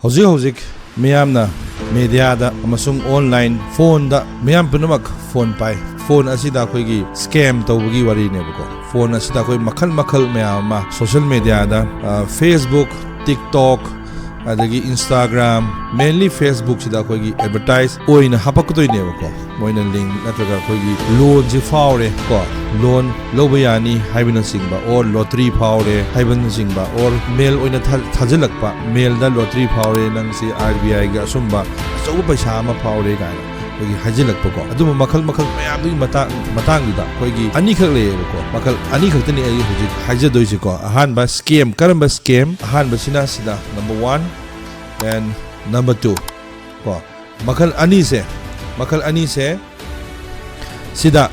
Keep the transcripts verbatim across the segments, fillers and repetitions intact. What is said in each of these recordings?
ꯍꯧꯖꯤꯛ ꯍꯧꯖꯤꯛ ꯃꯤꯌꯥꯝꯅ ꯃꯦꯗꯤꯌꯥꯗ ꯑꯃꯁꯨꯡ ꯑꯣꯟꯂꯥꯏꯟ ꯐꯣꯟꯗ ꯃꯤꯌꯥꯝ ꯄꯨꯝꯅꯃꯛ ꯐꯣꯟ ꯄꯥꯏ꯫ ꯐꯣꯟ ꯑꯁꯤꯗ ꯑꯩꯈꯣꯏꯒꯤ ꯁ꯭ꯀꯦꯝ ꯇꯧꯕꯒꯤ ꯋꯥꯔꯤꯅꯦꯕꯀꯣ꯫ ꯐꯣꯟ ꯑꯁꯤꯗ ꯑꯩꯈꯣꯏ ꯃꯈꯜ ꯃꯈꯜ ꯃꯌꯥꯝ ꯑꯃ ꯁꯣꯁꯦꯜ ꯃꯦꯗꯤꯌꯥꯗ, ꯑ, Facebook, TikTok, ꯑꯗꯒꯤ Instagram, mainly Facebookꯁꯤꯗ ꯑꯩꯈꯣꯏꯒꯤ ꯑꯦꯗꯚꯔꯇꯥꯏꯁ ꯑꯣꯏꯅ ꯍꯥꯄꯛꯀꯗꯣꯏꯅꯦꯕꯀꯣ꯫ ꯃꯣꯏꯅ ꯂꯤꯡ ꯅꯠꯇ꯭ꯔꯒ ꯑꯩꯈꯣꯏꯒꯤ ꯂꯣꯟꯁꯤ ꯐꯥꯎꯔꯦ ꯀꯣ, ꯂꯣꯟ ꯂꯧꯕ ꯌꯥꯅꯤ ꯍꯥꯏꯕꯅꯆꯤꯡꯕ, or ꯂꯣꯇ꯭ꯔꯤ ꯐꯥꯎꯔꯦ ꯍꯥꯏꯕꯅꯆꯤꯡꯕ, or ꯃꯦꯜ ꯑꯣꯏꯅ ꯊꯥ-, ꯊꯥꯖꯤꯜꯂꯛꯄ, ꯃꯦꯜꯗ ꯂꯣꯇ꯭ꯔꯤ ꯐꯥꯎꯔꯦ, ꯅꯪꯁꯤ RBIꯒꯤ ꯑꯆꯨꯝꯕ ꯑꯆꯧꯕ ꯄꯩꯁꯥ ꯑꯃ ꯐꯥꯎꯔꯦ ꯀꯥꯏꯅ ꯑꯩꯈꯣꯏꯒꯤ ꯍꯥꯏꯖꯤꯜꯂꯛꯄꯀꯣ꯫ ꯑꯗꯨꯝꯕ ꯃꯈꯜ ꯃꯈꯜ ꯃꯌꯥꯝꯗꯨꯒꯤ ꯃꯇꯥꯡ-, ꯃꯇꯥꯡꯗꯨꯗ ꯑꯩꯈꯣꯏꯒꯤ ꯑꯅꯤꯈꯛ ꯂꯩꯌꯦꯕꯀꯣ꯫ ꯃꯈꯜ ꯑꯅꯤꯈꯛꯇꯅꯤ ꯑꯩ ꯍꯧꯖꯤꯛ ꯍꯥꯏꯖꯗꯣꯏꯁꯤꯀꯣ꯫ ꯑꯍꯥꯟꯕ ꯁ꯭ꯀꯦꯝ꯫ ꯀꯔꯝꯕ ꯁ꯭ꯀꯦꯝ? ꯑꯍꯥꯟꯕꯁꯤꯅ ꯁꯤꯗ number one and number two ꯀꯣ꯫ ꯃꯈꯜ ꯑꯅꯤꯁꯦ, ꯃꯈꯜ ꯑꯅꯤꯁꯦ ꯁꯤꯗ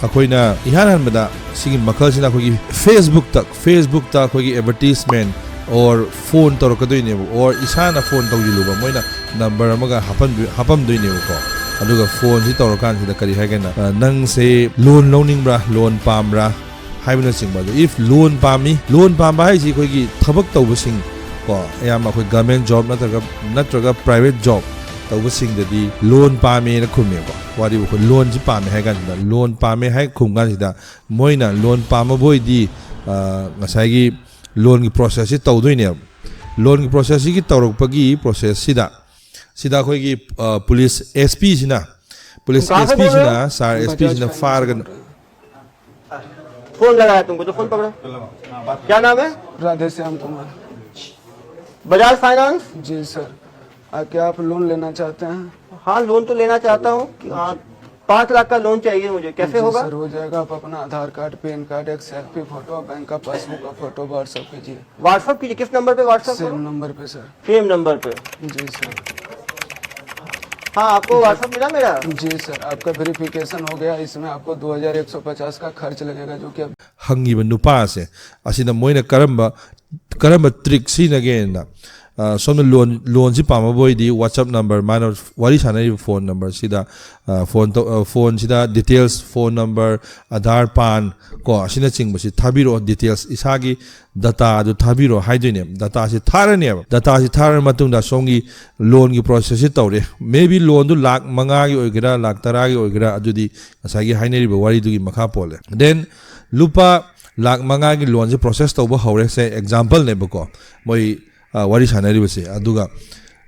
ꯑꯩꯈꯣꯏꯅ ꯏꯍꯥꯟ ꯍꯥꯟꯕꯗ ꯁꯤꯒꯤ ꯃꯈꯜꯁꯤꯅ ꯑꯩꯈꯣꯏꯒꯤ Facebookꯇ, Facebookꯇ ꯑꯩꯈꯣꯏꯒꯤ advertisement or ꯐꯣꯟ ꯇꯧꯔꯛꯀꯗꯣꯏꯅꯦꯕ, or ꯏꯁꯥꯅ ꯐꯣꯟ ꯇꯧꯁꯤꯜꯂꯨꯕ, ꯃꯣꯏꯅ ꯅꯝꯕꯔ ꯑꯃꯒ ꯍꯥꯞꯄꯝꯗꯣꯏ-, ꯍꯥꯞꯄꯝꯗꯣꯏꯅꯦꯕꯀꯣ꯫ ꯑꯗꯨꯒ ꯐꯣꯟꯁꯤ ꯇꯧꯔꯀꯥꯟꯁꯤꯗ ꯀꯔꯤ ꯍꯥꯏꯒꯦꯅ, "ꯑ, ꯅꯪꯁꯦ ꯂꯣꯟ ꯂꯧꯅꯤꯡꯕ꯭ꯔꯥ, ꯂꯣꯟ ꯄꯥꯝꯕ꯭ꯔꯥ?" ꯍꯥꯏꯕꯅꯆꯤꯡꯕ꯫ ꯑꯗꯣ if ꯂꯣꯟ ꯄꯥꯝꯃꯤ, ꯂꯣꯟ ꯄꯥꯝꯕ ꯍꯥꯏꯁꯤ ꯑꯩꯈꯣꯏꯒꯤ ꯊꯕꯛ ꯇꯧꯕꯁꯤꯡ ꯀꯣ, ꯑꯌꯥꯝꯕ ꯑꯩꯈꯣꯏ government job ꯅꯠꯇ꯭ꯔꯒ, ꯅꯠꯇ꯭ꯔꯒ private job ꯇꯧꯕꯁꯤꯡꯗꯗꯤ ꯂꯣꯟ ꯄꯥꯝꯃꯦꯅ ꯈꯨꯝꯃꯦꯕꯀꯣ꯫ ꯋꯥꯔꯤꯕꯨ ꯑꯩꯈꯣꯏ ꯂꯣꯟꯁꯤ ꯄꯥꯝꯃꯦ ꯍꯥꯏ ꯀꯥꯟꯁꯤꯗ, ꯂꯣꯟ ꯄꯥꯝꯃꯦ ꯍꯥꯏ ꯈꯨꯝ ꯀꯥꯟꯁꯤꯗ ꯃꯣꯏꯅ ꯂꯣꯟ ꯄꯥꯝꯃꯕ ꯑꯣꯏꯗꯤ, ꯑ, ꯉꯁꯥꯏꯒꯤ ꯂꯣꯟꯒꯤ ꯄ꯭ꯔꯣꯁꯦꯁꯁꯤ ꯇꯧꯗꯣꯏꯅꯦꯕ꯫ ꯂꯣꯟꯒꯤ ꯄ꯭ꯔꯣꯁꯦꯁꯁꯤꯒꯤ ꯇꯧꯔꯛꯄꯒꯤ ꯄ꯭ꯔꯣꯁꯦꯁꯁꯤꯗ, ꯁꯤꯗ ꯑꯩꯈꯣꯏꯒꯤ, ꯑ, ꯄꯨꯂꯤꯁ SP ꯁꯤꯅ, ꯄꯨꯂꯤꯁ ꯀꯍꯥꯟ ꯁꯦ SP ꯕꯣꯜ ꯔꯍꯦ ꯁꯤꯅ, ꯍꯣ? ꯁꯥꯔ SP ꯁꯤꯅ ꯐꯥꯔꯒ, फोन लगाया तुमको, तो फोन पकड़ो। क्या नाम है? राधे श्याम कुमार। बजाज फाइनेंस? जी सर। आ, क्या आप लोन लेना चाहते हैं? हाँ, लोन तो लेना चाहता हूँ। हाँ, पाँच लाख का लोन चाहिए मुझे, कैसे जी होगा? सर, हो जाएगा। आप अपना आधार कार्ड, पैन कार्ड, एक सेल्फी फोटो, बैंक का पासबुक का फोटो WhatsApp कीजिए। WhatsApp कीजिए। किस नंबर पे WhatsApp सेम करूँ? नंबर पे सर। सेम नंबर पे। जी सर। हाँ, आपको WhatsApp मिला मेरा? जी सर, आपका वेरिफिकेशन हो गया। इसमें आपको दो हज़ार एक सौ पचास का खर्च लगेगा, जो कि अब ꯍꯪꯉꯤꯕ ꯅꯨꯄꯥꯁꯦ ꯑꯁꯤꯅ ꯃꯣꯏꯅ ꯀꯔꯝꯕ, ꯀꯔꯝꯕ ꯇ꯭ꯔꯤꯛ ꯁꯤꯖꯤꯟꯅꯒꯦꯅ, ꯑ, ꯁꯣꯝꯅ ꯂꯣꯟ ꯂꯣꯟꯁꯤ ꯄꯥꯝꯃꯕ ꯑꯣꯏꯗꯤ WhatsApp number, ꯃꯥꯅ ꯋꯥꯔꯤ ꯁꯥꯟꯅꯔꯤꯕ ꯐꯣꯟ ꯅꯝꯕꯔꯁꯤꯗ, ꯑ, ꯐꯣꯟ ꯇꯧ ꯑ, ꯐꯣꯟꯁꯤꯗ details, phone number, Aadhaar, PAN ꯀꯣ, ꯑꯁꯤꯅꯆꯤꯡꯕꯁꯤ ꯊꯥꯕꯤꯔꯛꯑꯣ, details, ꯏꯁꯥꯒꯤ data ꯑꯗꯨ ꯊꯥꯕꯤꯔꯛꯑꯣ ꯍꯥꯏꯗꯣꯏꯅꯦꯕ꯫ Dataꯁꯤ ꯊꯥꯔꯅꯦꯕ꯫ Dataꯁꯤ ꯊꯥꯔ ꯃꯇꯨꯡꯗ ꯁꯣꯝꯒꯤ ꯂꯣꯟꯒꯤ processꯁꯤ ꯇꯧꯔꯦ꯫ Maybe ꯂꯣꯟꯗꯨ ꯂꯥꯛ ꯃꯉꯥꯒꯤ ꯑꯣꯏꯒꯦꯔꯥ, ꯂꯥꯛ ꯇꯔꯥꯒꯤ ꯑꯣꯏꯒꯦꯔꯥ, ꯑꯗꯨꯗꯤ ꯉꯁꯥꯏꯒꯤ ꯍꯥꯏꯅꯔꯤꯕ ꯋꯥꯔꯤꯗꯨꯒꯤ ꯃꯈꯥ ꯄꯣꯜꯂꯦ꯫ Then ꯂꯨꯄꯥ ꯂꯥꯛ ꯃꯉꯥꯒꯤ ꯂꯣꯟꯁꯦ process ꯇꯧꯕ ꯍꯧꯔꯦ꯫ ꯁꯦ, exampleꯅꯦꯕꯀꯣ, ꯃꯣꯏ, ꯑ, ꯋꯥꯔꯤ ꯁꯥꯟꯅꯔꯤꯕꯁꯦ꯫ ꯑꯗꯨꯒ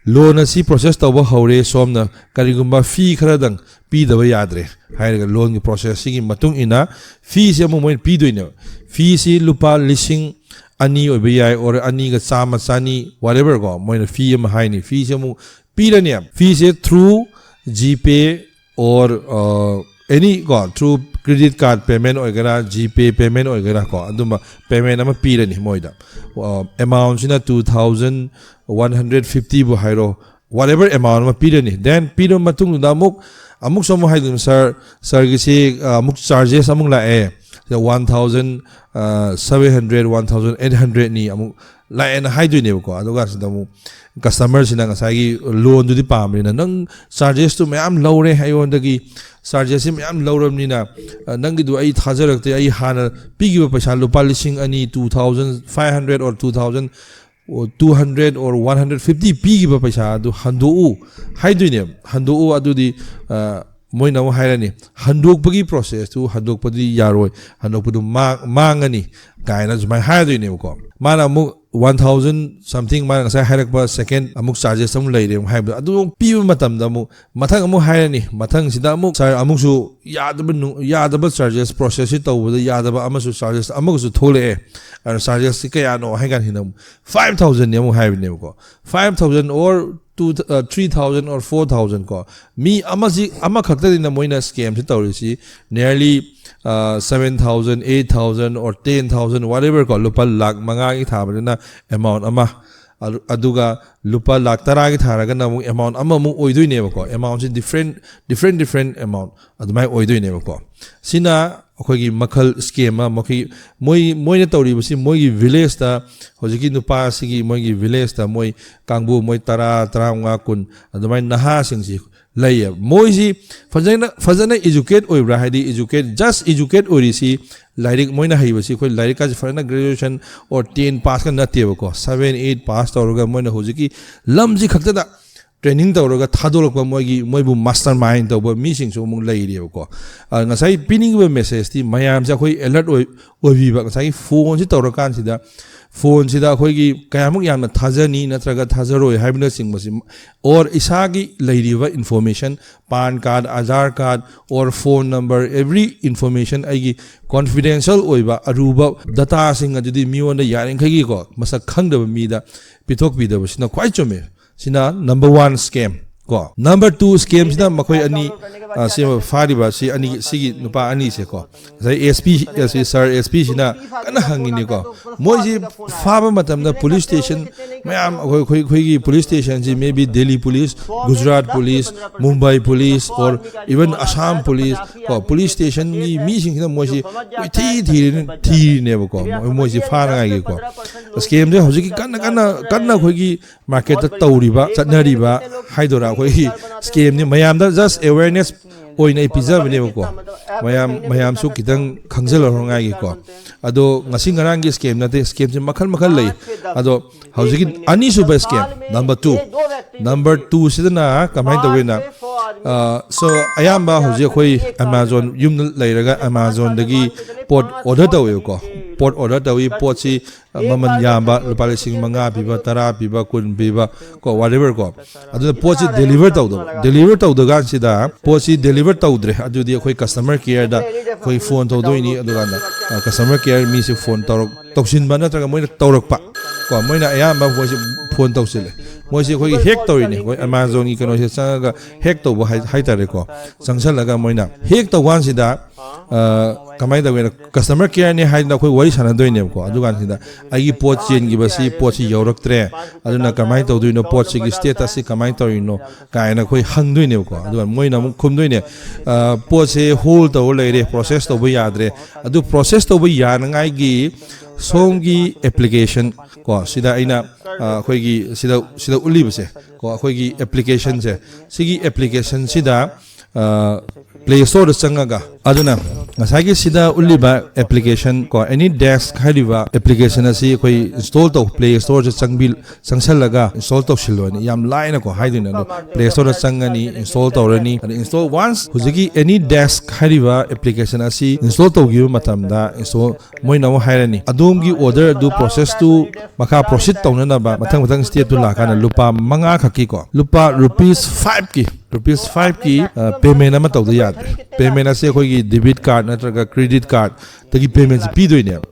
ꯂꯣꯟ ꯑꯁꯤ process ꯇꯧꯕ ꯍꯧꯔꯦ, ꯁꯣꯝꯅ ꯀꯔꯤꯒꯨꯝꯕ fee ꯈꯔꯗꯪ ꯄꯤꯗꯕ ꯌꯥꯗ꯭ꯔꯦ ꯍꯥꯏꯔꯒ ꯂꯣꯟꯒꯤ processꯁꯤꯒꯤ ꯃꯇꯨꯡ ꯏꯟꯅ feeꯁꯦ ꯑꯃꯨꯛ ꯃꯣꯏꯅ ꯄꯤꯗꯣꯏꯅꯦꯕ꯫ Feeꯁꯤ ꯂꯨꯄꯥ ꯂꯤꯁꯤꯡ ꯑꯅꯤ ꯑꯣꯏꯕ ꯌꯥꯏ, or ꯑꯅꯤꯒ ꯆꯥꯝꯃ, ꯆꯅꯤ, whatever ꯀꯣ, ꯃꯣꯏꯅ fee ꯑꯃ ꯍꯥꯏꯅꯤ꯫ Feeꯁꯦ ꯑꯃꯨꯛ ꯄꯤꯔꯅꯤ꯫ Feeꯁꯦ through GPay or, uh, any ꯀꯣ, through credit card payment ꯑꯣꯏꯒꯦꯔꯥ, GPay payment ꯑꯣꯏꯒꯦꯔꯥ ꯀꯣ, ꯑꯗꯨꯝꯕ payment ꯑꯃ ꯄꯤꯔꯅꯤ ꯃꯣꯏꯗ꯫ ꯑ, amountꯁꯤꯅ two thousand one hundred fiftyꯕꯨ ꯍꯥꯏꯔꯣ, whatever amount ꯑꯃ ꯄꯤꯔꯅꯤ꯫ Then ꯄꯤꯔꯕ ꯃꯇꯨꯡꯗ ꯑꯃꯨꯛ, ꯑꯃꯨꯛꯁꯨ ꯑꯃꯨꯛ ꯍꯥꯏꯗꯣꯏꯅꯤ, "Sir, sirꯒꯤꯁꯤ, ꯑ, ꯑꯃꯨꯛ charges ꯑꯃꯨꯛ ꯂꯥꯛꯑꯦ, one thousand seven hundred, one thousand eight hundredꯅꯤ ꯑꯃꯨꯛ ꯂꯥꯛꯑꯦꯅ" ꯍꯥꯏꯗꯣꯏꯅꯦꯕꯀꯣ꯫ ꯑꯗꯨꯀꯥꯟꯁꯤꯗ ꯑꯃꯨꯛ customerꯁꯤꯅ ꯉꯁꯥꯏꯒꯤ ꯂꯣꯟꯗꯨꯗꯤ ꯄꯥꯝꯕꯅꯤꯅ, "ꯅꯪ chargesꯇꯨ ꯃꯌꯥꯝ ꯂꯧꯔꯦ ꯑꯩꯉꯣꯟꯗꯒꯤ, chargesꯁꯤ ꯃꯌꯥꯝ ꯂꯧꯔꯕꯅꯤꯅ, ꯑ, ꯅꯪꯒꯤꯗꯨ ꯑꯩ ꯊꯥꯖꯔꯛꯇꯦ, ꯑꯩ ꯍꯥꯟꯅ ꯄꯤꯈꯤꯕ ꯄꯩꯁꯥ ꯂꯨꯄꯥ ꯂꯤꯁꯤꯡ ꯑꯅꯤ, two thousand five hundred or two thousand, or two hundred or one hundred fifty ꯄꯤꯈꯤꯕ ꯄꯩꯁꯥ ꯑꯗꯨ ꯍꯟꯗꯣꯛꯎ" ꯍꯥꯏꯗꯣꯏꯅꯦꯕ꯫ ꯍꯟꯗꯣꯛꯎ ꯑꯗꯨꯗꯤ, ꯑ, ꯃꯣꯏꯅ ꯑꯃꯨꯛ ꯍꯥꯏꯔꯅꯤ, "ꯍꯟꯗꯣꯛꯄꯒꯤ processꯇꯨ ꯍꯟꯗꯣꯛꯄꯗꯤ ꯌꯥꯔꯣꯏ, ꯍꯟꯗꯣꯛꯄꯗꯨ ꯃꯥꯡ-, ꯃꯥꯡꯉꯅꯤ" ꯀꯥꯏꯅ ꯁꯨꯃꯥꯏꯅ ꯍꯥꯏꯗꯣꯏꯅꯦꯕꯀꯣ꯫ ꯃꯥꯅ ꯑꯃꯨꯛ one thousand something, ꯃꯥꯅ ꯉꯁꯥꯏ ꯍꯥꯏꯔꯛꯄ second ꯑꯃꯨꯛ charges ꯑꯃꯨꯛ ꯂꯩꯔꯦ ꯑꯃꯨꯛ ꯍꯥꯏꯕꯗꯣ, ꯑꯗꯨ ꯑꯃꯨꯛ ꯄꯤꯕ ꯃꯇꯝꯗ ꯑꯃꯨꯛ ꯃꯊꯪ ꯑꯃꯨꯛ ꯍꯥꯏꯔꯅꯤ꯫ ꯃꯊꯪꯁꯤꯗ ꯑꯃꯨꯛ, "Sir, ꯑꯃꯨꯛꯁꯨ ꯌꯥꯗꯕ ꯅꯨ-, ꯌꯥꯗꯕ charges, processꯁꯤ ꯇꯧꯕꯗ ꯌꯥꯗꯕ ꯑꯃꯁꯨ charges ꯑꯃꯒꯁꯨ ꯊꯣꯛꯂꯛꯑꯦ꯫ ꯑꯗꯨꯅ chargesꯁꯤ ꯀꯌꯥꯅꯣ?" ꯍꯥꯏ ꯀꯥꯟꯁꯤꯗ ꯑꯃꯨꯛ five thousandꯅꯤ ꯑꯃꯨꯛ ꯍꯥꯏꯕꯅꯦꯕꯀꯣ꯫ Five thousand or two, uh, three thousand or four thousand ꯀꯣ꯫ ꯃꯤ ꯑꯃꯁꯤ, ꯑꯃꯈꯛꯇꯅꯤꯅ ꯃꯣꯏꯅ scamꯁꯤ ꯇꯧꯔꯤꯁꯤ꯫ Nearly, uh, seven thousand, eight thousand or ten thousand, whatever ꯀꯣ, ꯂꯨꯄꯥ ꯂꯥꯛ ꯃꯉꯥꯒꯤ ꯊꯥꯕꯅꯤꯅ amount ꯑꯃ, ꯑꯗꯨ-, ꯑꯗꯨꯒ ꯂꯨꯄꯥ ꯂꯥꯛ ꯇꯔꯥꯒꯤ ꯊꯥꯔꯒꯅ ꯑꯃꯨꯛ amount ꯑꯃꯃꯨꯛ ꯑꯣꯏꯗꯣꯏꯅꯦꯕꯀꯣ꯫ Amountꯁꯤ different, different, different amount ꯑꯗꯨꯃꯥꯏꯅ ꯑꯣꯏꯗꯣꯏꯅꯦꯕꯀꯣ꯫ ꯁꯤꯅ ꯑꯩꯈꯣꯏꯒꯤ ꯃꯈꯜ ꯁ꯭ꯀꯦꯝ ꯑꯃ ꯃꯈꯣꯏ ꯃꯣꯏ ꯃꯣꯏꯅ ꯇꯧꯔꯤꯕꯁꯤ ꯃꯣꯏꯒꯤ ꯚꯤꯂꯦꯖꯇ ꯍꯧꯖꯤꯛꯀꯤ ꯅꯨꯄꯥꯁꯤꯒꯤ ꯃꯣꯏꯒꯤ ꯚꯤꯂꯦꯖꯇ ꯃꯣꯏ ꯀꯥꯡꯕꯨ ꯃꯣꯏ ꯇꯔꯥ, ꯇꯔꯥꯃꯉꯥ, ꯀꯨꯟ ꯑꯗꯨꯃꯥꯏꯅ ꯅꯍꯥꯁꯤꯡꯁꯤ ꯂꯩꯌꯦꯕ꯫ ꯃꯣꯏꯁꯤ ꯐꯖꯅ ꯐꯖꯅ ꯏꯖꯨꯀꯦꯠ ꯑꯣꯏꯕ꯭ꯔꯥ? ꯍꯥꯏꯗꯤ ꯏꯖꯨꯀꯦꯠ, ꯖꯁ ꯏꯖꯨꯀꯦꯠ ꯑꯣꯏꯔꯤꯁꯤ, ꯂꯥꯏꯔꯤꯛ ꯃꯣꯏꯅ ꯍꯩꯕꯁꯤ ꯑꯩꯈꯣꯏ ꯂꯥꯏꯔꯤꯛꯀꯥꯁꯦ ꯐꯖꯅ ꯒ꯭ꯔꯦꯖꯨꯑꯦꯁꯟ ꯑꯣꯔ ꯇꯦꯟ ꯄꯥꯁꯀ ꯅꯠꯇꯦꯕꯀꯣ, ꯁꯕꯦꯟ ꯑꯩꯠ ꯄꯥꯁ ꯇꯧꯔꯒ ꯃꯣꯏꯅ ꯍꯧꯖꯤꯛꯀꯤ ꯂꯝꯁꯤ ꯈꯛꯇꯗ ꯇ꯭ꯔꯦꯅꯤꯡ ꯇꯧꯔꯒ ꯊꯥꯗꯣꯔꯛꯄ ꯃꯣꯏꯒꯤ ꯃꯣꯏꯕꯨ ꯃꯥꯁꯇꯔ ꯃꯥꯏꯟ ꯇꯧꯕ ꯃꯤꯁꯤꯡꯁꯨ ꯑꯃꯨꯛ ꯂꯩꯔꯤꯑꯕꯀꯣ꯫ ꯑ, ꯉꯁꯥꯏ ꯄꯤꯅꯤꯡꯉꯤꯕ ꯃꯦꯁꯦꯖꯇꯤ ꯃꯌꯥꯝꯁꯦ ꯑꯩꯈꯣꯏ ꯑꯦꯂꯔꯠ ꯑꯣꯏ ꯑꯣꯏꯕꯤꯕ꯫ ꯉꯁꯥꯏꯒꯤ ꯐꯣꯟꯁꯤ ꯇꯧꯔꯀꯥꯟꯁꯤꯗ ꯐꯣꯟꯁꯤꯗ ꯑꯩꯈꯣꯏꯒꯤ ꯀꯌꯥꯃꯨꯛ ꯌꯥꯝꯅ ꯊꯥꯖꯅꯤ ꯅꯠꯇ꯭ꯔꯒ ꯊꯥꯖꯔꯣꯏ ꯍꯥꯏꯕꯅꯆꯤꯡꯕꯁꯤ ꯑꯣꯔ ꯏꯁꯥꯒꯤ ꯂꯩꯔꯤꯕ information, PAN card, Aadhaar card or phone number, every information ꯑꯩꯒꯤ ꯀꯣꯟꯐꯤꯗꯦꯟꯁꯤꯌꯦꯜ ꯑꯣꯏꯕ ꯑꯔꯨꯕ ꯗꯇꯥꯁꯤꯡ ꯑꯗꯨꯗꯤ ꯃꯤꯉꯣꯟꯗ ꯌꯥꯔꯤꯈꯩꯒꯤꯀꯣ ꯃꯁꯛ ꯈꯪꯗꯕ ꯃꯤꯗ ꯄꯤꯊꯣꯛꯄꯤꯗꯕꯁꯤꯅ ꯈ꯭ꯋꯥꯏ ꯆꯨꯝꯃꯦ꯫ ꯁꯤꯅ ꯅꯝꯕꯔ ꯋꯥꯟ ꯁ꯭ꯀꯦꯝ ꯀꯣ꯫ ꯅꯝꯕꯔ ꯇꯨ ꯁ꯭ꯀꯦꯝꯁꯤꯅ ꯃꯈꯣꯏ ꯑꯅꯤ, ꯑ, ꯁꯤ ꯐꯥꯔꯤꯕ ꯁꯤ ꯑꯅꯤ, ꯁꯤꯒꯤ ꯅꯨꯄꯥ ꯑꯅꯤꯁꯦꯀꯣ꯫ ꯉꯁꯥꯏ ꯑꯦꯁ ꯄꯤ, ꯑꯁꯤ ꯁꯥꯔ ꯑꯦꯁ ꯄꯤꯁꯤꯅ ꯀꯟꯅ ꯍꯪꯉꯤꯅꯤꯀꯣ꯫ ꯃꯣꯏꯁꯤ ꯐꯥꯕ ꯃꯇꯝꯗ ꯄꯨꯂꯤꯁ ꯁ꯭ꯇꯦꯁꯟ ꯃꯌꯥꯝ, ꯑꯩꯈꯣꯏ ꯑꯩꯈꯣꯏ ꯑꯩꯈꯣꯏꯒꯤ ꯄꯨꯂꯤꯁ ꯁ꯭ꯇꯦꯁꯟꯁꯤ maybe Delhi police, Gujarat police, Mumbai police or even Assam police ꯀꯣ, ꯄꯨꯂꯤꯁ ꯁ꯭ꯇꯦꯁꯟꯒꯤ ꯃꯤꯁꯤꯡꯁꯤꯅ ꯃꯣꯏꯁꯤ ꯀꯣꯏꯊꯤ ꯊꯤꯔꯤꯅꯤ, ꯊꯤꯔꯤꯅꯦꯕꯀꯣ, ꯃꯣꯏ- ꯃꯣꯏꯁꯤ ꯐꯥꯅꯉꯥꯏꯒꯤꯀꯣ꯫ ꯁ꯭ꯀꯦꯝꯁꯦ ꯍꯧꯖꯤꯛꯀꯤ ꯀꯟꯅ ꯀꯟꯅ ꯀꯟꯅ ꯑꯩꯈꯣꯏꯒꯤ ꯃꯥꯔꯀꯦꯠꯇ ꯇꯧꯔꯤꯕ, ꯆꯠꯅꯔꯤꯕ ꯍꯥꯏꯗꯣꯏꯔꯥ, ꯑꯩꯈꯣꯏꯒꯤ ꯁ꯭ꯀꯦꯝꯅꯤ꯫ ꯃꯌꯥꯝꯗ ꯖꯁ ꯑꯦꯋꯦꯔꯅꯦꯁ ꯑꯣꯏꯅ ꯑꯩ ꯄꯤꯖꯕꯅꯦꯕꯀꯣ꯫ ꯃꯌꯥꯝ ꯃꯌꯥꯝꯁꯨ ꯈꯤꯇꯪ ꯈꯪꯖꯤꯜꯍꯧꯅꯉꯥꯏꯒꯤꯀꯣ꯫ ꯑꯗꯣ ꯉꯁꯤ ꯉꯔꯥꯡꯒꯤ ꯁ꯭ꯀꯦꯝ ꯅꯠꯇꯦ, ꯁ꯭ꯀꯦꯝꯁꯦ ꯃꯈꯜ ꯃꯈꯜ ꯂꯩ꯫ ꯑꯗꯣ ꯍꯧꯖꯤꯛꯀꯤ ꯑꯅꯤꯁꯨꯕ ꯁ꯭ꯀꯦꯝ, ꯅꯝꯕꯔ ꯇꯨ, ꯅꯝꯕꯔ ꯇꯨꯁꯤꯗꯅ ꯀꯃꯥꯏꯅ ꯇꯧꯒꯦꯅ, ꯑ, so ꯑꯌꯥꯝꯕ ꯍꯧꯖꯤꯛ ꯑꯩꯈꯣꯏ ꯑꯦꯃꯥꯖꯣꯟ, ꯌꯨꯝꯗ ꯂꯩꯔꯒ ꯑꯦꯃꯥꯖꯣꯟꯗꯒꯤ ꯄꯣꯠ ꯑꯣꯔꯗꯔ ꯇꯧꯋꯦꯕꯀꯣ꯫ ꯄꯣꯠ ꯑꯣꯔꯗꯔ ꯇꯧꯏ, ꯄꯣꯠꯁꯤ ꯃꯃꯜ ꯌꯥꯝꯕ, ꯂꯨꯄꯥ ꯂꯤꯁꯤꯡ ꯃꯉꯥ ꯄꯤꯕ, ꯇꯔꯥ ꯄꯤꯕ, ꯀꯨꯟ ꯄꯤꯕ ꯀꯣ, whatever ꯀꯣ꯫ ꯑꯗꯨꯅ ꯄꯣꯠꯁꯤ ꯗꯦꯂꯤꯚꯔ ꯇꯧꯗꯕ, ꯗꯦꯂꯤꯚꯔ ꯇꯧꯗ ꯀꯥꯟꯁꯤꯗ ꯄꯣꯠꯁꯤ ꯗꯦꯂꯤꯚꯔ ꯇꯧꯗ꯭ꯔꯦ, ꯑꯗꯨꯗꯤ ꯑꯩꯈꯣꯏ ꯀꯁꯇꯃꯔ ꯀꯦꯌꯔꯗ ꯑꯩꯈꯣꯏ ꯐꯣꯟ ꯇꯧꯗꯣꯏꯅꯤ꯫ ꯑꯗꯨꯀꯥꯟꯗ ꯀꯁꯇꯃꯔ ꯀꯦꯌꯔ ꯃꯤꯁꯦ ꯐꯣꯟ ꯇꯧꯔꯛ ꯇꯧꯁꯤꯟꯕ ꯅꯠꯇ꯭ꯔꯒ ꯃꯣꯏꯅ ꯇꯧꯔꯛꯄ, ꯀꯣ, ꯃꯣꯏꯅ ꯑꯌꯥꯝꯕ ꯃꯣꯏꯁꯦ ꯐꯣꯟ ꯇꯧꯁꯤꯜꯂꯦ꯫ ꯃꯣꯏꯁꯦ ꯑꯩꯈꯣꯏꯒꯤ ꯍꯦꯛ ꯇꯧꯔꯤꯅꯦ, ꯑꯩꯈꯣꯏ ꯑꯦꯃꯥꯖꯣꯟꯒꯤ ꯀꯩꯅꯣꯁꯦ ꯆꯪꯉꯒ ꯍꯦꯛ ꯇꯧꯕ ꯍꯥꯏ-, ꯍꯥꯏꯇꯥꯔꯦꯀꯣ꯫ ꯆꯪꯁꯜꯂꯒ ꯃꯣꯏꯅ ꯍꯦꯛ ꯇꯧꯕ ꯀꯥꯟꯁꯤꯗ, ꯑ, ꯀꯃꯥꯏꯅ ꯇꯧꯒꯦꯅ, ꯀꯁꯇꯃꯔ ꯀꯦꯌꯔꯅꯤ ꯍꯥꯏꯗꯅ ꯑꯩꯈꯣꯏ ꯋꯥꯔꯤ ꯁꯥꯟꯅꯗꯣꯏꯅꯦꯕꯀꯣ꯫ ꯑꯗꯨꯀꯥꯟꯁꯤꯗ ꯑꯩꯒꯤ ꯄꯣꯠ ꯆꯦꯟꯈꯤꯕꯁꯤ, ꯄꯣꯠꯁꯤ ꯌꯧꯔꯛꯇ꯭ꯔꯦ, ꯑꯗꯨꯅ ꯀꯃꯥꯏꯅ ꯇꯧꯗꯣꯏꯅꯣ, ꯄꯣꯠꯁꯤꯒꯤ ꯁ꯭ꯇꯦꯇꯁꯁꯤ ꯀꯃꯥꯏꯅ ꯇꯧꯔꯤꯅꯣ ꯀꯥꯏꯅ ꯑꯩꯈꯣꯏ ꯍꯪꯗꯣꯏꯅꯦꯕꯀꯣ꯫ ꯑꯗꯨꯒ ꯃꯣꯏꯅ ꯑꯃꯨꯛ ꯈꯨꯝꯗꯣꯏꯅꯦ, ꯑ, "ꯄꯣꯠꯁꯦ ꯍꯣꯜ ꯇꯧꯔ ꯂꯩꯔꯦ, ꯄ꯭ꯔꯣꯁꯦꯁ ꯇꯧꯕ ꯌꯥꯗ꯭ꯔꯦ, ꯑꯗꯨ ꯄ꯭ꯔꯣꯁꯦꯁ ꯇꯧꯕ ꯌꯥꯅꯉꯥꯏꯒꯤ ꯁꯣꯝꯒꯤ ꯑꯦꯄ꯭ꯂꯤꯀꯦꯁꯟ ꯀꯣ, ꯁꯤꯗ ꯑꯩꯅ, ꯑ, ꯑꯩꯈꯣꯏꯒꯤ ꯁꯤꯗ, ꯁꯤꯗ ꯎꯠꯂꯤꯕꯁꯦ ꯀꯣ, ꯑꯩꯈꯣꯏꯒꯤ ꯑꯦꯄ꯭ꯂꯤꯀꯦꯁꯟꯁꯦ, ꯁꯤꯒꯤ ꯑꯦꯄ꯭ꯂꯤꯀꯦꯁꯟꯁꯤꯗ, ꯑ, ꯄ꯭ꯂꯦ ꯁ꯭ꯇꯣꯔꯗ ꯆꯪꯉꯒ, ꯑꯗꯨꯅ ꯉꯁꯥꯏꯒꯤ ꯁꯤꯗ ꯎꯠꯂꯤꯕ ꯑꯦꯄ꯭ꯂꯤꯀꯦꯁꯟ ꯀꯣ, ꯑꯦꯅꯤ ꯗꯦꯁꯛ ꯍꯥꯏꯔꯤꯕ ꯑꯦꯄ꯭ꯂꯤꯀꯦꯁꯟ ꯑꯁꯤ ꯑꯩꯈꯣꯏ ꯏꯟꯁꯇꯣꯜ ꯇꯧ, ꯄ꯭ꯂꯦ ꯁ꯭ꯇꯣꯔꯁꯦ ꯆꯪꯕꯤ-, ꯆꯪꯁꯜꯂꯒ ꯏꯟꯁꯇꯣꯜ ꯇꯧꯁꯤꯜꯂꯣꯅ ꯌꯥꯝ ꯂꯥꯏꯅꯀꯣ ꯍꯥꯏꯗꯣꯏꯅꯦ꯫ ꯑꯗꯣ ꯄ꯭ꯂꯦ ꯁ꯭ꯇꯣꯔꯗ ꯆꯪꯉꯅꯤ, ꯏꯟꯁꯇꯣꯜ ꯇꯧꯔꯅꯤ꯫ ꯑꯗ ꯏꯟꯁꯇꯣꯜ, ꯋꯥꯟꯁ ꯍꯧꯖꯤꯛꯀꯤ ꯑꯦꯅꯤ ꯗꯦꯁꯛ ꯍꯥꯏꯔꯤꯕ ꯑꯦꯄ꯭ꯂꯤꯀꯦꯁꯟ ꯑꯁꯤ ꯏꯟꯁꯇꯣꯜ ꯇꯧꯈꯤꯕ ꯃꯇꯝꯗ, ꯏꯟꯁꯇꯣꯜ, ꯃꯣꯏꯅ ꯑꯃꯨꯛ ꯍꯥꯏꯔꯅꯤ, "ꯑꯗꯣꯝꯒꯤ ꯑꯣꯔꯗꯔ ꯑꯗꯨ ꯄ꯭ꯔꯣꯁꯦꯁꯇꯨ ꯃꯈꯥ ꯄ꯭ꯔꯣꯁꯤꯠ ꯇꯧꯅꯅꯕ ꯃꯊꯪ ꯃꯊꯪ ꯁ꯭ꯇꯦꯞꯇꯨ ꯂꯥꯛꯀꯥꯟꯗ ꯂꯨꯄꯥ ꯃꯉꯥ ꯈꯛꯀꯤ ꯀꯣ, ꯂꯨꯄꯥ ꯔꯨꯄꯤꯁ ꯐꯥꯏꯚꯀꯤ, ꯔꯨꯄꯤꯁ ꯐꯥꯏꯚꯀꯤ, ꯑ, ꯄꯦꯃꯦꯟ ꯑꯃ ꯇꯧꯗ ꯌꯥꯗ꯭ꯔꯦ꯫ ꯄꯦꯃꯦꯟ ꯑꯁꯤ ꯑꯩꯈꯣꯏꯒꯤ ꯗꯦꯕꯤꯠ ꯀꯥꯔꯗ ꯅꯠꯇ꯭ꯔꯒ ꯀ꯭ꯔꯦꯗꯤꯠ ꯀꯥꯔꯗꯇꯒꯤ ꯄꯦꯃꯦꯟꯁꯤ ꯄꯤꯗꯣꯏꯅꯦꯕ꯫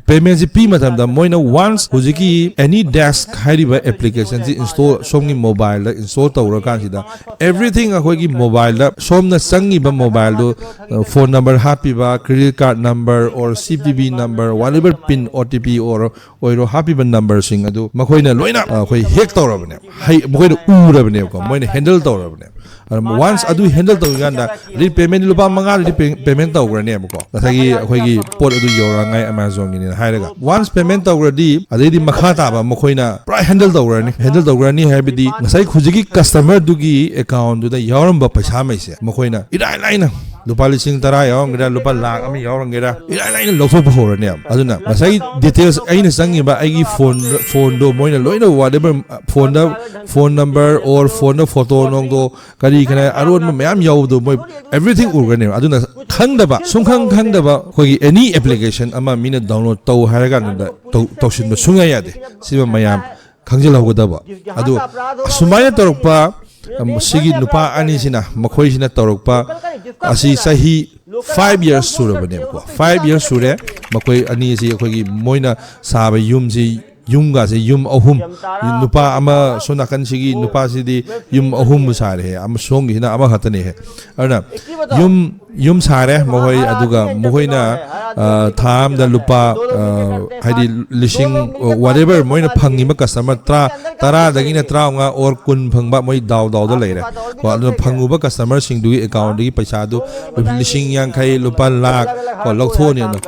ꯄꯦꯃꯦꯟꯁꯤ ꯄꯤ ꯃꯇꯝꯗ ꯃꯣꯏꯅ ꯋꯥꯟꯁ ꯍꯧꯖꯤꯛꯀꯤ ꯑꯦꯅꯤ ꯗꯦꯁꯛ ꯍꯥꯏꯔꯤꯕ ꯑꯦꯄ꯭ꯂꯤꯀꯦꯁꯟꯁꯤ ꯏꯟꯁꯇꯣꯜ, ꯁꯣꯝꯒꯤ ꯃꯣꯕꯥꯏꯜꯗ ꯏꯟꯁꯇꯣꯜ ꯇꯧꯔꯀꯥꯟꯁꯤꯗ, ꯑꯦꯕ꯭ꯔꯤꯊꯤꯡ ꯑꯩꯈꯣꯏꯒꯤ ꯃꯣꯕꯥꯏꯜꯗ ꯁꯣꯝꯅ ꯆꯪꯉꯤꯕ ꯃꯣꯕꯥꯏꯜꯗꯨ, ꯑ, ꯐꯣꯟ ꯅꯝꯕꯔ ꯍꯥꯞꯄꯤꯕ, credit card number or C V V number, whatever pin, O T P or ꯑꯣꯏꯔꯣ, ꯍꯥꯞꯄꯤꯕ ꯅꯝꯕꯔꯁꯤꯡ ꯑꯗꯨ ꯃꯈꯣꯏꯅ ꯂꯣꯏꯅ, ꯑ, ꯑꯩꯈꯣꯏ ꯍꯦꯛ ꯇꯧꯔꯕꯅꯦ, ꯍꯩ-, ꯃꯈꯣꯏꯅ ꯎꯔꯕꯅꯦꯕꯀꯣ, ꯃꯣꯏꯅ ꯍꯦꯟꯗꯜ ꯇꯧꯔꯕꯅꯦ꯫ ꯑꯗꯨ ꯋꯥꯟꯁ ꯑꯗꯨ ꯍꯦꯟꯗꯜ ꯇꯧꯔꯀꯥꯟꯗ, ꯑꯗꯩ ꯄꯦꯃꯦꯟ ꯂꯨꯄꯥ ꯃꯉꯥꯗꯨꯗꯤ ꯄꯦ-, ꯄꯦꯃꯦꯟ ꯇꯧꯈ꯭ꯔꯅꯦꯕꯀꯣ, ꯉꯁꯥꯏꯒꯤ ꯑꯩꯈꯣꯏꯒꯤ ꯄꯣꯠ ꯑꯗꯨ ꯌꯧꯔꯛꯅꯉꯥꯏ ꯑꯦꯃꯥꯖꯣꯟꯒꯤꯅꯦꯅ ꯍꯥꯏꯔꯒ꯫ ꯋꯥꯟꯁ ꯄꯦꯃꯦꯟ ꯇꯧꯈ꯭ꯔꯗꯤ, ꯑꯗꯩꯗꯤ ꯃꯈꯥ ꯇꯥꯕ ꯃꯈꯣꯏꯅ ꯄꯨꯔꯥ ꯍꯦꯟꯗꯜ ꯇꯧꯈ꯭ꯔꯅꯤ꯫ ꯍꯦꯟꯗꯜ ꯇꯧꯈ꯭ꯔꯅꯤ ꯍꯥꯏꯕꯗꯤ ꯉꯁꯥꯏ ꯍꯧꯖꯤꯛꯀꯤ ꯀꯁꯇꯃꯔꯗꯨꯒꯤ ꯑꯦꯀꯥꯎꯟꯗꯨꯗ ꯌꯥꯎꯔꯝꯕ ꯄꯩꯁꯥꯉꯩꯁꯦ ꯃꯈꯣꯏꯅ ꯏꯔꯥꯏ ꯂꯥꯏꯅ ꯂꯨꯄꯥ ꯂꯤꯁꯤꯡ ꯇꯔꯥ ꯌꯥꯎꯔꯝꯒꯦꯔꯥ, ꯂꯨꯄꯥ ꯂꯥꯈ ꯑꯃ ꯌꯥꯎꯔꯝꯒꯦꯔꯥ, ꯏꯔꯥꯏ ꯂꯥꯏꯅ ꯂꯧꯊꯣꯛꯄ ꯍꯧꯔꯅꯦꯕ꯫ ꯑꯗꯨꯅ ꯉꯁꯥꯏꯒꯤ ꯗꯤꯇꯦꯜꯁ ꯑꯩꯅ ꯆꯪꯉꯤꯕ ꯑꯩꯒꯤ ꯐꯣꯟ, ꯐꯣꯟꯗꯣ ꯃꯣꯏꯅ ꯂꯣꯏꯅ whatever, ꯐꯣꯟꯗ, ꯐꯣꯟ ꯅꯝꯕꯔ ꯑꯣꯔ ꯐꯣꯟꯗ ꯐꯣꯇꯣ ꯅꯣꯡꯗꯣ ꯀꯔꯤ ꯀꯔꯤ ꯑꯔꯣꯟꯕ ꯃꯌꯥꯝ ꯌꯥꯎꯕꯗꯣ ꯃꯣꯏ ꯑꯦꯕ꯭ꯔꯤꯊꯤꯡ ꯎꯔꯒꯅꯦꯕ꯫ ꯑꯗꯨꯅ ꯈꯪꯗꯕ, ꯁꯨꯡꯈꯪ ꯈꯪꯗꯕ ꯑꯩꯈꯣꯏꯒꯤ ꯑꯦꯅꯤ ꯑꯦꯄ꯭ꯂꯤꯀꯦꯁꯟ ꯑꯃ ꯃꯤꯅ ꯗꯥꯎꯟꯂꯣꯗ ꯇꯧ ꯍꯥꯏꯔ ꯀꯥꯟꯗ ꯇꯧ-, ꯇꯧꯁꯤꯟꯕ ꯁꯨꯡꯌꯥ ꯌꯥꯗꯦ꯫ ꯁꯤꯃ ꯃꯌꯥꯝ ꯈꯪꯖꯤꯜꯍꯧꯒꯗꯕ꯫ ꯑꯗꯨ ꯑꯁꯨꯃꯥꯏꯅ ꯇꯧꯔꯛꯄ, ꯑꯝ, ꯁꯤꯒꯤ ꯅꯨꯄꯥ ꯑꯅꯤꯁꯤꯅ, ꯃꯈꯣꯏꯁꯤꯅ ꯇꯧꯔꯛꯄ ꯑꯁꯤ ꯆꯍꯤ ꯐꯥꯏꯚ ꯌꯔꯁ ꯁꯨꯔꯕꯅꯦꯕꯀꯣ꯫ ꯐꯥꯏꯚ ꯌꯔꯁ ꯁꯨꯔꯦ꯫ ꯃꯈꯣꯏ ꯑꯅꯤ ꯑꯁꯤ ꯑꯩꯈꯣꯏꯒꯤ ꯃꯣꯏꯅ ꯁꯥꯕ ꯌꯨꯝꯁꯤ ꯌꯨꯝꯒꯁꯦ ꯌꯨꯝ ꯑꯍꯨꯝ, ꯅꯨꯄꯥ ꯑꯃ ꯁꯣꯝ ꯅꯥꯀꯟꯁꯤꯒꯤ ꯅꯨꯄꯥꯁꯤꯗꯤ ꯌꯨꯝ ꯑꯍꯨꯝ ꯁꯥꯔꯦꯍꯦ, ꯑꯃ ꯁꯣꯝꯒꯤꯁꯤꯅ ꯑꯃꯈꯛꯇꯅꯦꯍꯦ꯫ ꯑꯗꯨꯅ ꯌꯨꯝ ꯌꯨꯝ ꯁꯥꯔꯦ ꯃꯈꯣꯏ, ꯑꯗꯨꯒ ꯃꯈꯣꯏꯅ, ꯑ, ꯊꯥ ꯑꯃꯗ ꯂꯨꯄꯥ, ꯑ, ꯍꯥꯏꯗꯤ ꯂꯤꯁꯤꯡ, whatever ꯃꯣꯏꯅ ꯐꯪꯉꯤꯕ customer ꯇꯔꯥ, ꯇꯔꯥꯗꯒꯤꯅ ꯇꯔꯥꯃꯉꯥ or ꯀꯨꯟ ꯐꯪꯕ ꯃꯣꯏ ꯗꯥꯎ ꯗꯥꯎꯗ ꯂꯩꯔꯦ꯫ ꯀꯣ, ꯑꯗꯨꯅ ꯐꯪꯉꯨꯕ customerꯁꯤꯡꯗꯨꯒꯤ accountꯗꯒꯤ ꯄꯩꯁꯥꯗꯨ ꯂꯤꯁꯤꯡ ꯌꯥꯡꯈꯩ, ꯂꯨꯄꯥ ꯂꯥꯈ, ꯀꯣ, ꯂꯧꯊꯣꯛꯑꯅꯤ꯫ ꯑꯗꯣ,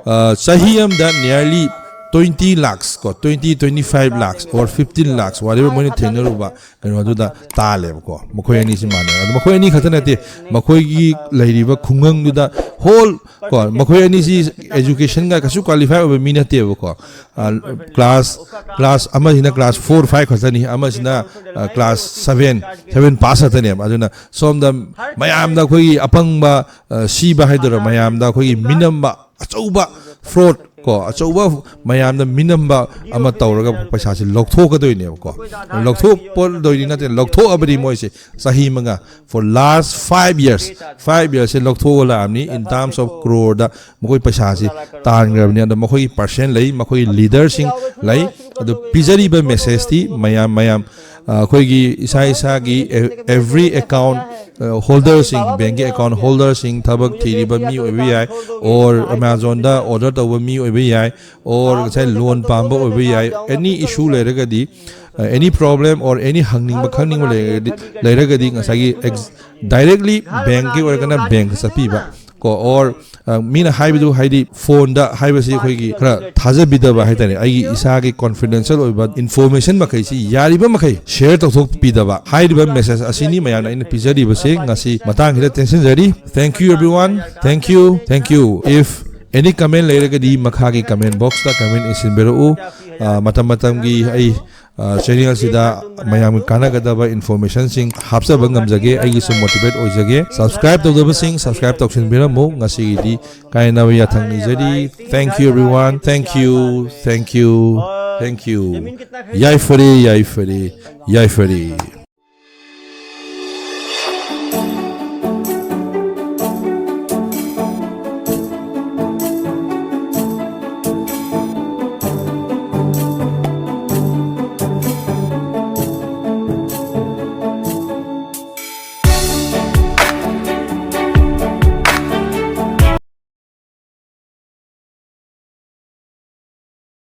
ꯑ, ꯆꯍꯤ ꯑꯃꯗ nearly twenty lakhs ꯀꯣ, twenty, twenty five lakhs or fifteen lakhs, whatever ꯃꯣꯏꯅ ꯊꯦꯡꯅꯔꯨꯕ ꯀꯩꯅꯣꯗꯨꯗ ꯇꯥꯜꯂꯦꯕꯀꯣ꯫ ꯃꯈꯣꯏ ꯑꯅꯤꯁꯤ ꯃꯥꯟꯅꯩ꯫ ꯑꯗꯣ ꯃꯈꯣꯏ ꯑꯅꯤ ꯈꯛꯇ ꯅꯠꯇꯦ, ꯃꯈꯣꯏꯒꯤ ꯂꯩꯔꯤꯕ ꯈꯨꯡꯒꯪꯗꯨꯗ whole, ꯀꯣ, ꯃꯈꯣꯏ ꯑꯅꯤꯁꯤ educationꯒ ꯀꯩꯁꯨ qualify ꯑꯣꯏꯕ ꯃꯤ ꯅꯠꯇꯦꯕꯀꯣ꯫ ꯑ, class, class ꯑꯃꯁꯤꯅ class four, five ꯈꯛꯇꯅꯤ, ꯑꯃꯁꯤꯅ, ꯑ, class seven, seven pass ꯈꯛꯇꯅꯦꯕ꯫ ꯑꯗꯨꯅ ꯁꯣꯝꯗ ꯃꯌꯥꯝꯗ ꯑꯩꯈꯣꯏꯒꯤ ꯑꯄꯪꯕ, ꯑ, ꯁꯤꯕ ꯍꯥꯏꯗꯣꯏꯔꯥ, ꯃꯌꯥꯝꯗ ꯑꯩꯈꯣꯏꯒꯤ ꯃꯤꯅꯝꯕ, ꯑꯆꯧꯕ fraud ꯀꯣ, ꯑꯆꯧꯕ ꯃꯌꯥꯝꯗ ꯃꯤꯅꯝꯕ ꯑꯃ ꯇꯧꯔꯒ ꯄꯩꯁꯥꯁꯦ ꯂꯧꯊꯣꯛꯀꯗꯣꯏꯅꯦꯕꯀꯣ꯫ ꯂꯧꯊꯣꯛꯄꯗꯣꯏꯅꯤ ꯅꯠꯇꯦ, ꯂꯧꯊꯣꯛꯑꯕꯅꯤ ꯃꯣꯏꯁꯦ ꯆꯍꯤ ꯃꯉꯥ꯫ For last five years, five yearsꯁꯦ ꯂꯧꯊꯣꯛꯑ ꯂꯥꯛꯑꯕꯅꯤ꯫ In terms of crore ꯗ ꯃꯈꯣꯏ ꯄꯩꯁꯥꯁꯤ ꯇꯥꯟꯈ꯭ꯔꯕꯅꯤ꯫ ꯑꯗꯣ ꯃꯈꯣꯏꯒꯤ percent ꯂꯩ, ꯃꯈꯣꯏꯒꯤ leaderꯁꯤꯡ ꯂꯩ꯫ ꯑꯗꯨ ꯄꯤꯖꯔꯤꯕ messageꯇꯤ ꯃꯌꯥꯝ, ꯃꯌꯥꯝ, ꯑ, ꯑꯩꯈꯣꯏꯒꯤ ꯏꯁꯥ ꯏꯁꯥꯒꯤ e-, every account, ꯑ, holderꯁꯤꯡ, bankꯀꯤ account holderꯁꯤꯡ, ꯊꯕꯛ ꯊꯤꯔꯤꯕ ꯃꯤ ꯑꯣꯏꯕ ꯌꯥꯏ, or Amazonꯗ order ꯇꯧꯕ ꯃꯤ ꯑꯣꯏꯕ ꯌꯥꯏ, or ꯉꯁꯥꯏ loan ꯄꯥꯝꯕ ꯑꯣꯏꯕ ꯌꯥꯏ, any issue ꯂꯩꯔꯒꯗꯤ, ꯑ, any problem or any ꯍꯪꯅꯤꯡꯕ ꯈꯪꯅꯤꯡꯕ ꯂꯩꯔꯒꯗꯤ, ꯂꯩꯔꯒꯗꯤ ꯉꯁꯥꯏꯒꯤ ex-, directly bankꯀꯤ ꯑꯣꯏꯔꯒꯅ bankꯇ ꯆꯠꯄꯤꯕ ꯀꯣ, or, ꯑ, ꯃꯤꯅ ꯍꯥꯏꯕꯗꯨ, ꯍꯥꯏꯗꯤ phoneꯗ ꯍꯥꯏꯕꯁꯤ ꯑꯩꯈꯣꯏꯒꯤ ꯈꯔ ꯊꯥꯖꯕꯤꯗꯕ ꯍꯥꯏꯇꯥꯔꯦ꯫ ꯑꯩꯒꯤ ꯏꯁꯥꯒꯤ confidential ꯑꯣꯏꯕ information ꯃꯈꯩꯁꯤ ꯌꯥꯔꯤꯕ ꯃꯈꯩ share ꯇꯧꯊꯣꯛꯄꯤꯗꯕ꯫ ꯍꯥꯏꯔꯤꯕ message ꯑꯁꯤꯅꯤ ꯃꯌꯥꯝꯅ ꯑꯩꯅ ꯄꯤꯖꯔꯤꯕꯁꯦ꯫ ꯉꯁꯤ ꯃꯇꯥꯡꯁꯤꯗ ꯇꯦꯟꯁꯤꯟꯖꯔꯤ꯫ Thank you everyone. Thank you. Thank you. If any comment ꯂꯩꯔꯒꯗꯤ ꯃꯈꯥꯒꯤ comment boxꯇ comment ꯏꯁꯤꯟꯕꯤꯔꯛꯎ꯫ ꯑ, ꯃꯇꯝ ꯃꯇꯝꯒꯤ ꯑꯩ, ꯑ, channelꯁꯤꯗ ꯃꯌꯥꯝꯒꯤ ꯀꯥꯟꯅꯒꯗꯕ informationꯁꯤꯡ ꯍꯥꯞꯆꯕ ꯉꯝꯖꯒꯦ, ꯑꯩꯒꯤꯁꯨ motivate ꯑꯣꯏꯖꯒꯦ꯫ Subscribe ꯇꯧꯗꯕꯁꯤꯡ subscribe ꯇꯧꯁꯤꯟꯕꯤꯔꯝꯃꯨ꯫ ꯉꯁꯤꯒꯤꯗꯤ ꯀꯥꯏꯅꯕ ꯌꯥꯊꯪ ꯅꯤꯖꯔꯤ꯫ Thank you everyone. Thank you. Thank you. Thank you. ꯌꯥꯏꯐꯔꯦ, ꯌꯥꯏꯐꯔꯦ, ꯌꯥꯏꯐꯔꯦ꯫